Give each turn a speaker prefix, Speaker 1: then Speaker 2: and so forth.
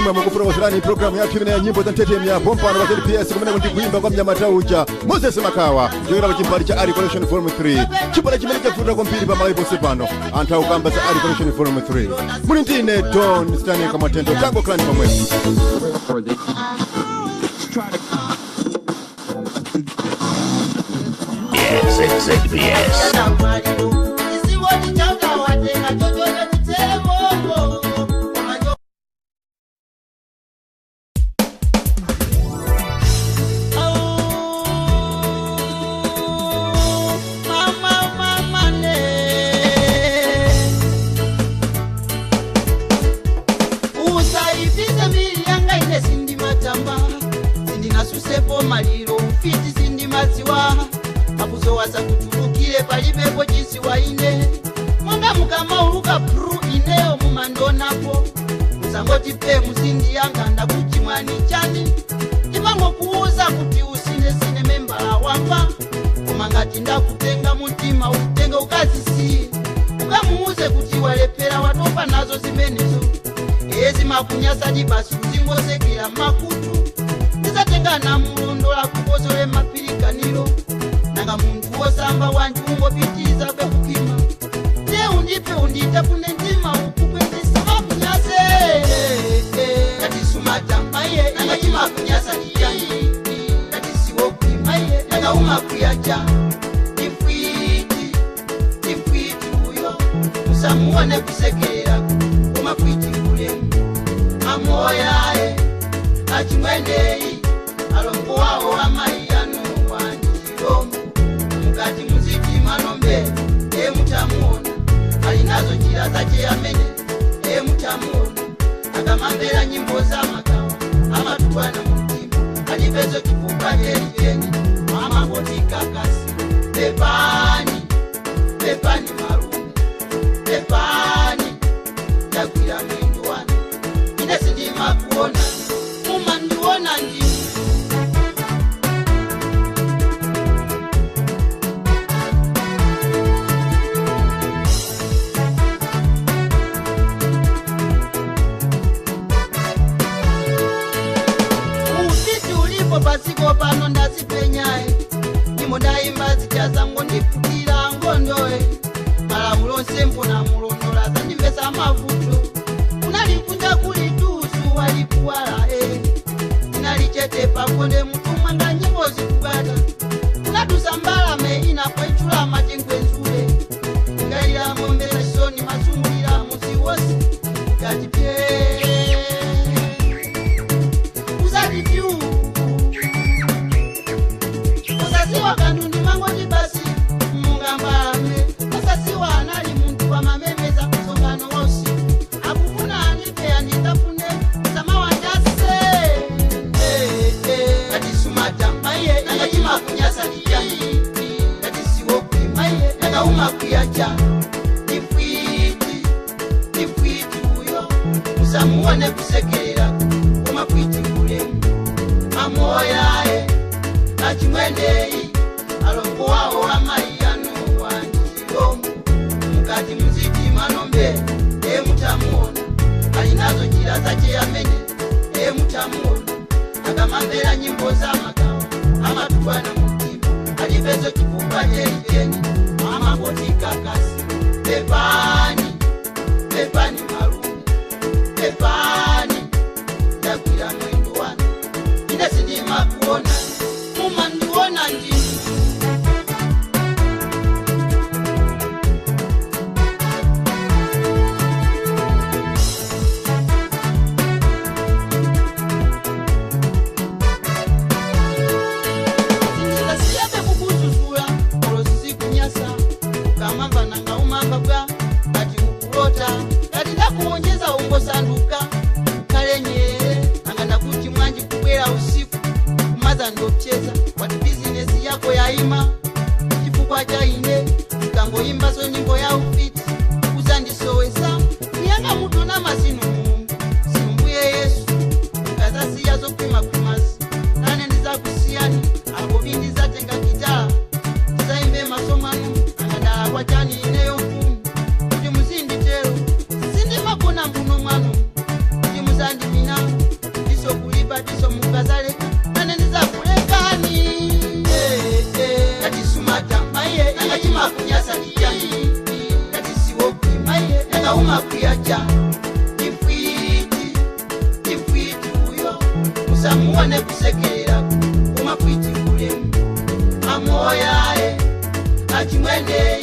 Speaker 1: Chimwe mukufotokozerani programu yathu imene ya nyimbo za mthetemya ya pompano pa ZBS, kumene kundikuimba kwa mnyamata uja Moses Makawa kuchokera pa chimbali cha Ari Collection Volume 3, chimbali chimene chavuta kwambiri pa Malawi ponse pano. Anthu akukamba za Ari Collection Volume 3. Muli ndine Don Stanley Kamatendo, tango clan pamwepo.
Speaker 2: Yes, it's ZBS.
Speaker 3: Usaipise miri yanga ine sindimatamba, sindinasusepo maliro ufiti sindimadziwa makuzowasa kuchulukire palibepo chisiwa ine monga mukamauluka pru ineyo mumandonapo musangoti pe musindi yanga ndakuchimwani chani ndimangokuuza kuti usine sine membala wamba koma ngati ndakutenga mutima utenge ukazisiye ukamuuze kuti walepera watopa nazo zimenezo ezi makunyasa dibasi uzingosekera makutu ndisatengana mulondola kukozole mapirikaniro nanga muntu wosamba wanji ungopitiza kwekupima te undipe unditafune ntima ukukwendisa makunyase katisumata nanga chimakunyasa chiyani katisiwokwima nanga umakuyacha tifwiti tifwiti uyo musamuone kusekerera umafwiti kulemu amoyae achimwenei alongo wawo amaiyanu wanjilombo mukati muziti manombe emutamuona alinazo njira zache amene emutamuona akamambera nyimbo za makawa amatukwana mumtima alipezo chifukwa chenicheni amakotikakasi pepani pepani malume pepani ndagwira mwendo wanu ine sindimakuona mumandiona ndinu. Ufiti ulipo pasiko pano ndazipenyae nyimbo ndayimba zichazango ndipukira ngondoe malamulo nsempo na mulondola zandimvesa mavuto unalikunja kuli tusu walikuwala inalichete pakonde mutumwa nga nyimbo zikubata unatusa mbalame inakwechula machengwenzule ngalira mombera chisoni masungulira musi wose ngati pye usati pyu usasiwa kantu ndimangoti basi mungambalame usasiwa anali muntu wamamemeza msongano wa usiku akufuna andipe anditafune samawandase katisumata nanga chimakunyasa chiyani katisiwokwima nanga umakuyacha tifwiti tifwiti uyo musamuone kusekerera umafwiti kulemu amoyae achimwenei alongo wawo amaiyanu wanjilombo mukati muziti manombe emutamuona alinazo njira zache amene emutamuona akamambera nyimbo za makawa amatukwana mumtima alipezo chifukwa chenicheni amakotikakasi pepani pepani malume pepani ndagwira mwendo wanu ine sindimakuona mumandiona ndinu. Sindingasiyabe kukuzuzula olosikunyasa ukamamba nanga umamba bwa ngati ukulota ngati ndakuwonjeza ungosanduka kale nyerere nanga ndakuti mwanji kubwera usiku kumaza ndopcheza wati bizinesi yako yayima chifukwa cha ine ukangoyimbaso nyimbo ya ufiti uzandisowesa kuyanga mutona masinu mulungu simbuye Yesu ukazasiya zokwimakwimasi nane ndizakusiyani apo bindizatenga gitala tizaimbe masomano angadala chani ineyo mfumu kuti muzinditero sindimakona mbuno mwanu kuti muzandimina. Usamuone kusekerera, umakwiti ulemu amoyae achimwene.